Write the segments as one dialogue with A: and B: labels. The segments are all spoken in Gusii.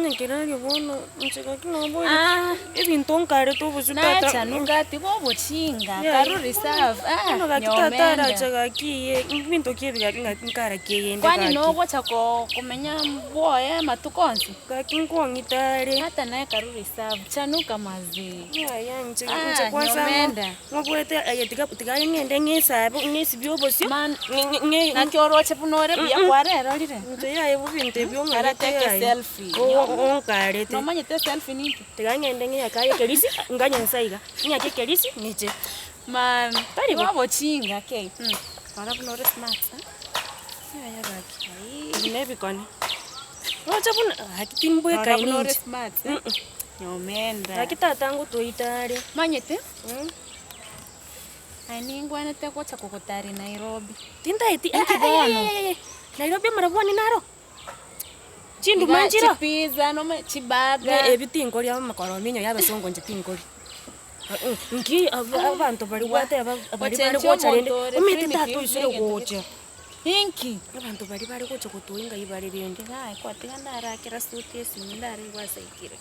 A: Nyakerario bono inche gaki naboire
B: Ah.
A: ebinto nkarete obosio tata.
B: Nachanuka tiga obochinga,
A: Yaya.
B: karu reserve ah
A: Bono gaki tata
B: nyomenda.
A: arache gaki iye, ebinto ki ebi gaki ng'aki nkarakieyende
B: Kwani
A: gaki.
B: nogocha ko komenya bwoye amatuko onsi?
A: Gaki nkwong'ita are.
B: Hata naye karu reserve, chanuka mazee.
A: Yaya inche inche
B: Ah
A: kwanza ng'o
B: nyomenda.
A: ng'obwete aye tiga tiga aye ng'ende ng'esabe ng'esibie obosio,
B: Man
A: ng'e ng'e
B: naki oroche buna ore buya kwarerorire?
A: Inche yaye bo ebinto ebio
B: Ara
A: ong'arete
B: take a
A: yaye,
B: selfie.
A: o- onkarete.
B: Nomanyete eselfie ninki?
A: Tiga ng'ende ng'eyake aye ekerisi, nganye nsa iga, ng'eyake ekerisi ng'iche.
B: Man,
A: Tari bo.
B: igo obochinga kei, rora buna ore smart.
A: Yaya gaki, ebi na ebikone, roche buna gaki
B: Rora
A: timbwekaini
B: buna ore
A: inche,
B: smart, nyomenda.
A: Gaki tata ngotoita are.
B: Omanyete, aye ningwenerete gocha kogotaria Nairobi.
A: Tintaeti
B: Inki bono?
A: Nairobi amarabwani naro? Chinduma
B: Iga
A: nchiroo?
B: chipiza nome chiburger.
A: Ebi tinkoria amakorominyo ya abasongo inche tinkoria. Nki aba abanto baria gwateba baria bare
B: Gochenchia
A: gocha rende,
B: omonto ore
A: omanyete
B: primitive
A: tata oisire
B: negento
A: gocha.
B: Inki?
A: Abanto baria bare gocha gotoa ngai bare rende.
B: Iga aye kwatiga ndarakera suti esimi ndaraigwe ase aikire.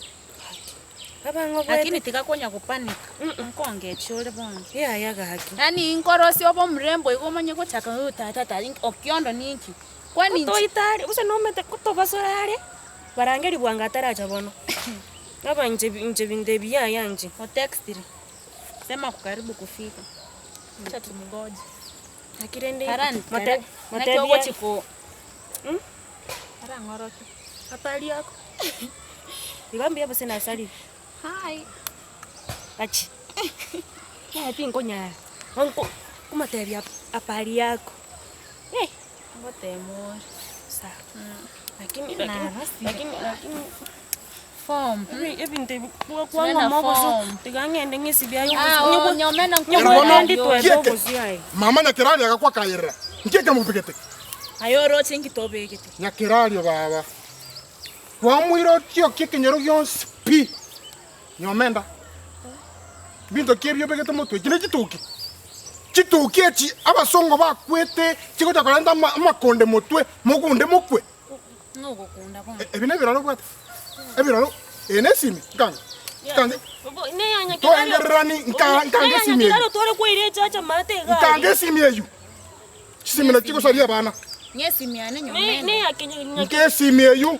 A: Abang'o
B: Lakini
A: bwete.
B: tiga konya gopanic, nkongechia ore bono.
A: Yaya gaki.
B: Yaani nkorosie obe omorembo igo omanye gochaka oh tata tata inki okiondo ninki? Kwani inche.
A: Gotoita are, gose nomanyete kotobasora are, barangeri bwango ataracha bono. Aba inche inche binto ebi yaya inche.
B: Otextire, sema ako karibu kufika, acha tumngoje.
A: Naki rende
B: Kara-
A: mote
B: kara- naki
A: motebie
B: ogochi ko arang'orokie.
A: Habari yako? Igo mbuya gose nasarire?
B: Hi.
A: Achi, yaya tinkonyara, nko nkomotebia habari yako, eh.
B: Ngotema ore.
A: Sawa, lakini lakini
B: Narosire.
A: lakini lakini
B: Form.
A: ebi ebinto ebi
B: Tunaenda
A: kwang'oma obosu,
B: form.
A: tiga ng'ende ng'esibie aye
B: Ah,
A: obosu,
B: oh, nyomena
A: nyebwe
B: nkoboria
A: naende
B: oyo.
A: twebe
C: Kieke.
A: obosu aye.
C: Mama Nyakerario agakwa akayerera, Nki ekemobegete?
B: Aye oroche inki tobegete?
C: Nyakerario baba, kwamoira otiokie ekenyoro gionsi pi, nyomenda. Binto ki ebi obegete motwe? Echi ne chituki. Chituki echi abasongo bakwete chigocha korenta ama- amakonde motwe, mogunde mokwe.
B: Nogokunda bono.
C: E- Ebi nebiraro obwate? Ebiraro, eye nesimi, nkange, nkange, Toengererani, nka- nkange esimi eyio.
A: Tware koira echacha maate iga
C: nkange esimi eyio. Chisimi nachi chigosaria abana.
B: Ng'esimi yane nyomenda.
C: Nka esimi eyio,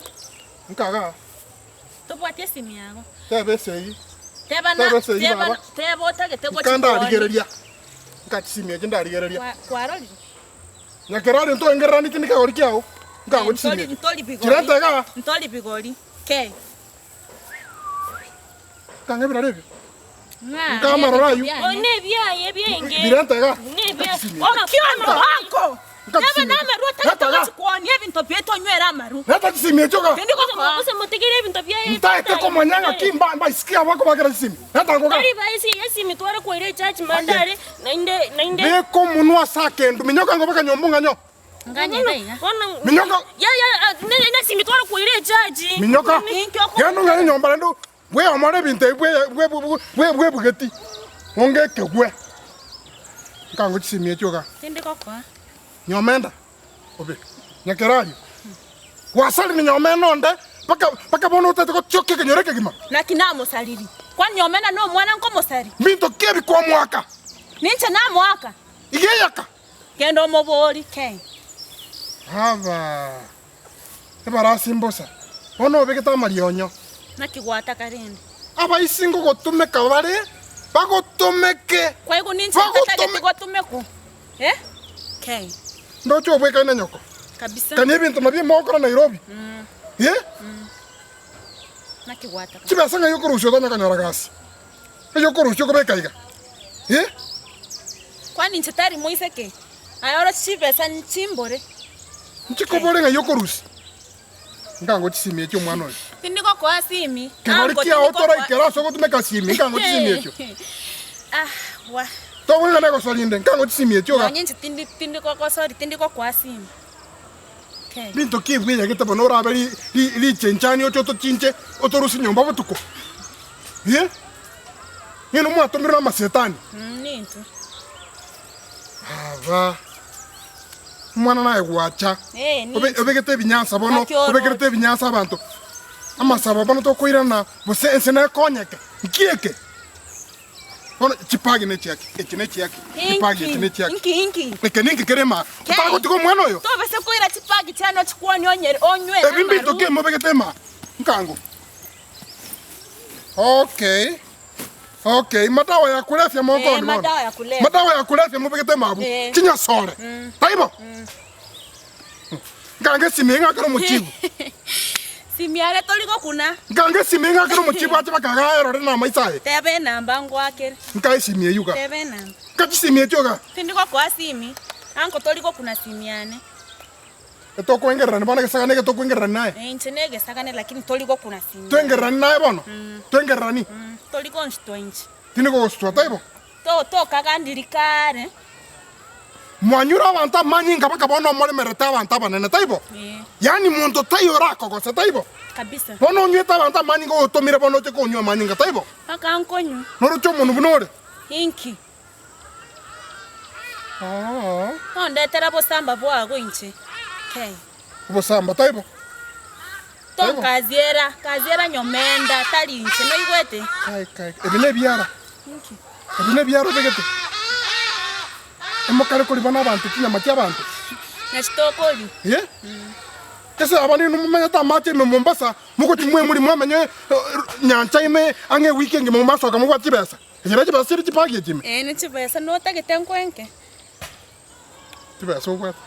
C: nkaga.
B: Tobwati esimi yago.
C: Teba esegi.
B: Teba na
C: Teba esegi
B: teba
C: baba.
B: teba otagete
C: Nka
B: gochikoni.
C: ndarigereria. Nka chisimi echi ndarigereria.
B: Kwa kwarorire?
C: Nyakerari ntoengererani tindi kegori kiao. Nkago chisimi
B: Ntori
C: echi.
B: ntori bigori.
C: Chirente igaa.
B: Ntori bigori. Ke.
C: Nkang'a ebiraro ebio.
B: Ng'a.
C: Nka amaroro ayio.
A: One ebiaye ebiaenge.
C: Birente igaa.
A: Ne ebia-
C: Chisimi echi.
B: Okiondo wango.
C: Nka
B: Nebe
C: chisimi echi.
B: namarwa otagete
C: Reta igaa.
B: gochikwania ebinto biaito onywere amaru.
C: Reta chisimi echio igaa.
B: Tindi gokoa.
A: Gose motigere ebinto biaye
C: Ntaete komanya ng'aki mba mbaisiki abo bakobakera chisimi. Reta ango igaa.
A: Tari baisi esimi tware koira echachi matare naende naende
C: Beka omonwa ase akendu, minyoka ango baka nyomba ong'anyo.
B: Nganye iga iga.
A: bono
C: Minyoka.
A: yaya nesimi tware koira echachi
C: Minyoka.
B: Ninki oko-
C: Genda ong'anye nyomba naende Bweomore ebinto ebi bwebugeti, onge ekegwe. Nkango chisemi echio igaa.
B: Tindi gokoa.
C: Nyomenda, obe, Nyakerario. Gwasarire nyomenda onde, mpaka mpaka bono otagete gotioka ekenyoro ekegima.
B: Naki namosariri? Kwani nyomenda nomwana nkomosari?
C: Mbinto ki ebi kwamoaka?
B: Ninche namoaka.
C: Iga eyaka.
B: Genda omobori, Kei.
C: Aba. Ebarasi mbosa, bono obegete amarionya.
B: Naki gwataka rende?
C: Abaisi ngogotumeka bare, bagotomeke.
B: Kwaigwa ninche ntatageti gotumekwa? Eh? Kei.
C: Ndoche obwekaine nyoko.
B: Kabisa.
C: Kanya ebinto nabio mogokora Nairobi. Eh?
B: Naki gwataka?
C: Chibesa ng'ai okorusia otanya konyora gasi? Ng'ai okorusia okobeka iga? Eh?
B: Kwani inche tari moiseke? Aye oroche chibesa nchimbore.
C: Nchikobore ng'ai okorusia? Nkango chisimi echio omwana oyo.
B: Tindi gokoa simi.
C: Kegori
B: Ango,
C: kiao
B: tindi gokoa-
C: toraikere ase ogotumeka simi, nkango chisimi echio.
B: Ah, wa.
C: Togwegana egosori inde, nkango chisimi echio iga.
B: Nonye inche tindi tindi gogosori tindi gokoa simi. Okay.
C: Binto ki bweyagete bono orabe ri- ri- richenchani oche otochinche otorusie nyomba botuko? Eh? Ng'ina mwatomirwe n'amasetani.
B: Mm, nintwe.
C: Aba, omwana naye gwacha,
B: Eh,
C: obe-
B: ninche.
C: obegete ebinyansa bono,
B: Naki oroche.
C: obekerete ebinyansa abanto. Amasabo bono tokoirana gose ense nekonyeke, nki eke? Bono chipagi ne chiaki, echi ne chiaki, chipagi echi ne chiaki.
B: Inki inki?
C: Eke ninki kere maa? Otagotiga omwana oyo?
B: Tobase koira chipagi chiane ochikwanie onyere onywe
C: Ebi mbinto ki mobegete maa? Nkango. Okay. Okay, madawa ya kulevya mokooni
B: Eh,
C: bono.
B: madawa ya kulevya.
C: Madawa ya kulevya mobegete mabu.
B: Eh.
C: Chinyasore. Taibo? Nkange esimi ng'akere omochibu.
B: Simiare tori gokuna.
C: Nkange esimi ng'akere omochibu ache bakaga erore na amaiso aye.
B: Teba enamba ngoakere.
C: Nkae esimi eyio iga.
B: Teba enamba.
C: Nka chisimi echio iga.
B: Tindi gokoa simi, anko tori gokuna simi yane.
C: Etokoengererani bono egesagane eke tokoengererani naye.
B: Eh, inche negesagane lakini tori gokuna simi.
C: Toengererani naye bono? Toengererani?
B: Tori gonsutwa inche.
C: Tindi kogosutwa taibo?
B: To tokaga ndiri kare.
C: Mwanyure abanto amanyinga mpaka bono omoremerete abanto abanene taibo?
B: Eh.
C: Yaani monto taiyo orakogose taibo?
B: Kabisa.
C: Bono onywete abanto amanyinga oyotomire bono oche konywa amanyinga taibo?
B: Mpaka nkonywa.
C: Noroche omonwa buna ore?
B: Inki?
C: Oo.
B: Tondetera bosamba bwago inche. Kei.
C: Obosamba taibo? Taibo?
B: Tonkaziera, kaziera nyomenda, tari inche, noigwete?
C: Kai, kai, ebi nebiara.
B: Inki?
C: Ebi nebiara obegete. Emokare koriba nabanto chinyama chiabanto.
B: Nachi tokori.
C: Eh? Ase abande inwe momenyete amache ime Mombasa, mogochi mwemuri mwamenye nyancha ime ang'e ewiki engima momasoka mobwate chibesa. Echi ne chibesa chire chibagi echi ime.
B: Ee, ne chibesa notagete nkwenke.
C: Chibesa obwate.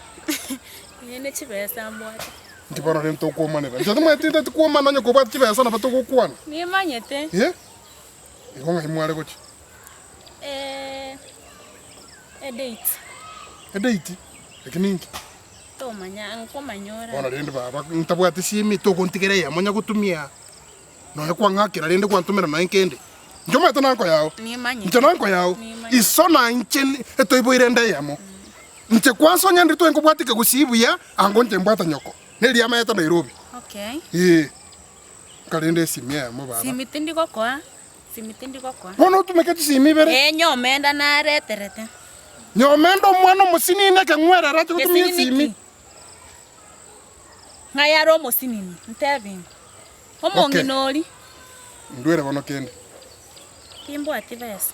B: Ee, ne chibesa mbwate.
C: Inki bono rende tokwomanera? Inche timanyeti nteti kwomana onye kobwate chibesa nabo togokwana.
B: Nimanyete.
C: Eh? Igo ng'ai mware gochia?
B: Eh, edate.
C: Edate? Eki ninki?
B: Tomanya, nkomanya ore.
C: Bono rende baba ntabwati simi togontigera eyemo onya gotumia. Nonya kwang'akera rende gwantomera nonya nkende. Inche omanyete nanko yao.
B: Nimanyete.
C: Inche nanko yao.
B: Nimanyete.
C: Iso na inche etoiboire ende eyemo. Inche kwansonya ndiri twenge kobwata ekegusii buya, ango inche mbwate nyoko. Neria amaete Nairobi.
B: Okay.
C: Ee. Nkarenda esimi eyemo baba.
B: Simi tindi gokoa, simi tindi gokoa.
C: Bono otumeke chisimi ibere.
B: Ee, nyomenda nareterete.
C: Nyomenda omwana omosinini ekeng'werere ache gotumia
B: Gesinini
C: esimi.
B: ki? Ng'ai are omosinini? Ntebi ng'o? Omong'ina oria.
C: Ndwere bono kende.
B: Timbwati besa.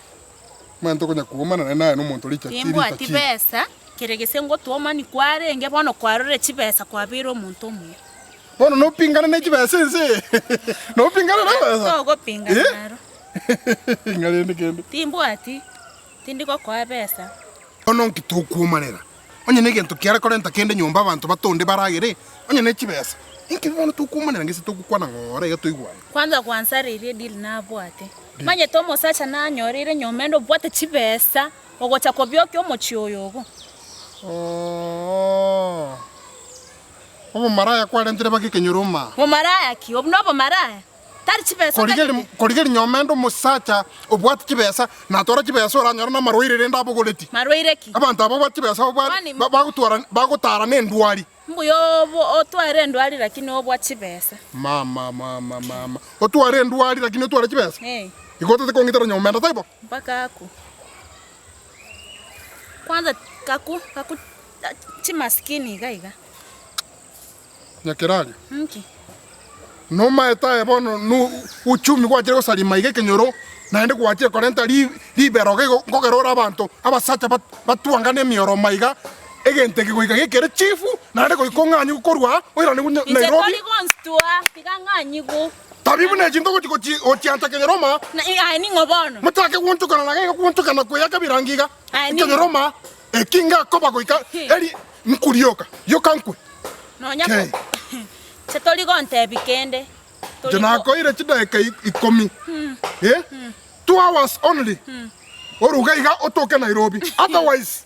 C: Omanyete okonya kuomana naye naye nomonto richa chi
B: Timbwati
C: rita chi.
B: besa, kere gese ngotwomani kwarenge bono kwarorire chibesa kwabeire omonto omuya.
C: Bono nopingane ne chibesa ense? Nopingane ne ebesa?
B: Togopingana
C: Eh?
B: naro.
C: Ing'a rende kende.
B: Timbwati, tindi gokoa besa.
C: Bono nki tokuomanera? Onye negento kiare korenta kende nyomba abanto batonde baragere, onye ne chibesa, inki bono tokuomanera ngese togokwana ng'ora iga toigwane?
B: Kwanza gwansareirie edeal nabwate. Manyete omosacha nanyoreire nyomba ende obwate chibesa, ogocha kobiokia omochie oyo ogo.
C: Ooh. Obomaraya kwarentire baka ekenyoro omaa.
B: Bomaraya ki? Obwo nobomaraya? Tari chibesa
C: Korigeria
B: otagete?
C: korigeria nyomba ende omosacha obwate chibesa, natwara chibesa oranyore namarwaire rende abogoreti.
B: Marwaire ki?
C: Abanto aba babwate chibesa babwa
B: Kwani-
C: ba- bagotwara bagotara na endwari.
B: Mbuya obo otware endwari lakini obwa chibesa.
C: Mama mama mama. Otware endwari lakini otware chibesa?
B: Eh,
C: Igo otete kong'itera nyomba ende taibo?
B: mpaka aku. Kwanza kaku kaku chimaskini iga iga.
C: Nyakerario.
B: Inki?
C: Nomaete aye bono nu uchumi gwachire gosaria maiga ekenyoro, naende gwachire korenta ri ribero iga igo nkogera ore abanto abasacha bat batwangane emioro maiga, egento eke goika gekere chifu, naende goika ong'anyigu korwa aa oirane
B: Inche
C: Nairobi.
B: tori gonstua, tiga ng'anyigu.
C: Tabi buna echi ntogochi gochi gochiancha kenyoro maa.
B: Na aye ning'o bono?
C: Mochake gwonchokana na iga gwonchokana kweyaka ebirangi iga,
B: Aye ning'o?
C: ekenyoro maa, eki ngakoba goika eri nkurioka, yoka nkwe.
B: Nonya
C: Kei.
B: ko inche tori gontebi kende. Tori
C: Inche nakoeire chidaeka ikomi, eh, two hours only, oruge iga otoke Nairobi, otherwise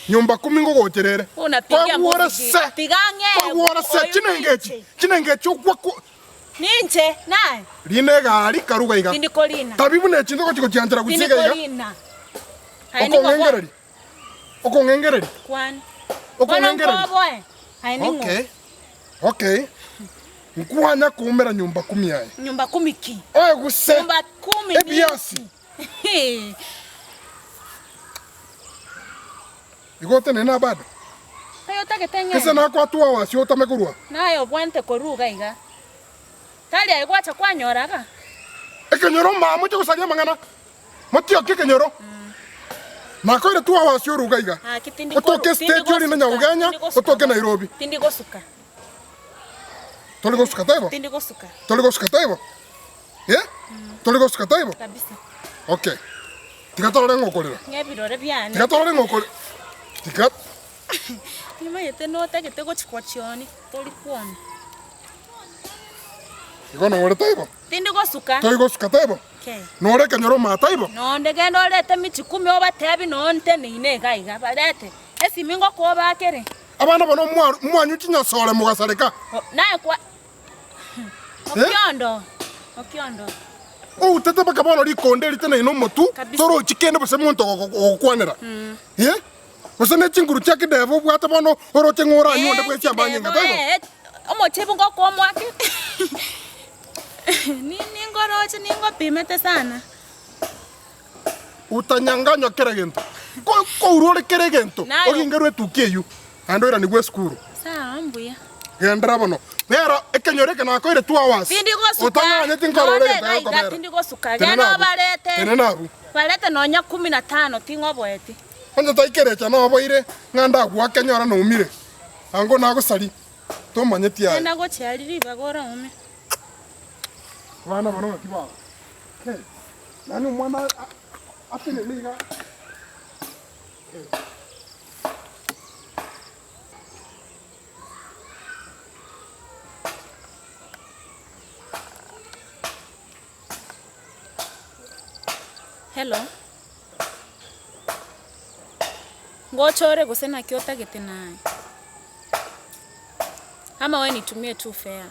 C: nyomba kumi ngogochera ere.
B: Unapigia
C: Kwagwore
B: muziki.
C: se,
B: Tiga ng'ee
C: kwagwore se
B: oyo
C: chinenga echi,
B: ninche.
C: chinenga echi okwa ko
B: Ninche naye.
C: rina egari karuga iga.
B: Tindi korina.
C: Tabi buna echi ntogochi gochianchera
B: Tindi
C: gosiega iga.
B: korina. Aye ning'o bono?
C: Okong'engereria. Okong'engereria.
B: Kwana. Bono
C: Okong'engereria.
B: nkoboe. Aye ning'o?
C: Okay. Okay. Nkwanya koumera nyumba kumi aye.
B: Nyumba kumi ki?
C: Oye guse.
B: Nyumba kumi
C: Ebiasi.
B: niki?
C: Igo otenene na bado.
B: Aye otagete
C: Gese
B: ng'ende.
C: nakwatwa wasi otame korwa.
B: Naye obwente korwa iga iga. Tari aye gwacha kwanyora iga.
C: Ekenyoro mama moche gosaria amang'ana. Motioke ekenyoro. Nakoire 2 hours oruga iga.
B: Gaki tindi koru
C: Otoke
B: tindi
C: stage orinde
B: gosuka
C: Nyagugenya,
B: tindi gosuka
C: otoke
B: bono.
C: Nairobi.
B: Tindi gosuka.
C: Tori gosuka taibo?
B: Tindi gosuka.
C: Tori gosuka taibo? Eh? Tori gosuka taibo?
B: Kabisa.
C: Okay. Tiga torore ng'a okorera.
B: Ng'a ebirore biane.
C: Tiga torore ng'a okorera. Tiga.
B: Nimanyete notagete gochikwa chioni, tori kwoma.
C: Igo nore taibo?
B: Tindi gosuka.
C: Tori gosuka taibo?
B: Kei.
C: Nore ekenyoro maa taibo?
B: Nonde genda orete michikumi obatebi nonte neine iga iga barete esimi ngokoa obakere.
C: Abana bono mwanywa chinyasore mogasareka.
B: Naye kwa Okiondo, okiondo.
C: Outete mpaka bono rikonde riteneine omotu,
B: Kabisa.
C: torochi kende gose monto ogokwanera. Eh? Gose ne chinguru chia kidebe obwate bono oroche ng'a oranywe onde bwe chiamanyinga, taibo?
B: Omochibu ngokoa omwake. Ningoroche ningopimete sana.
C: Utanyanganywa kera gento. Ko- Kourwa ore kera egento,
B: Naye-
C: ogingerwe etuki eyio, naende oiranigwe esukuru.
B: Sawa mbuya.
C: Genderera bono. Nero ekenyoro eke nakoire 2 hours.
B: Tindi gosuka.
C: Otang'anyeti nkorora
B: Nonde
C: egento
B: iga iga
C: gekobera.
B: tindi gosuka.
C: Tenena
B: Genda
C: abwo.
B: obarete.
C: Tenena abwo.
B: Barete nonya kumi na tano ting'oboeti.
C: Onye taikerecha noboire ng'a ndagoake nyora naumire. Ango nagosari tomanyeti aye.
B: Genda gochia aria ribaga oraume.
C: Abana bono naki baba. Hey, yaani omwana atenene iga.
B: Hello. Ngocha ore gose naki otagete naye? Ama we nitumie tu fare.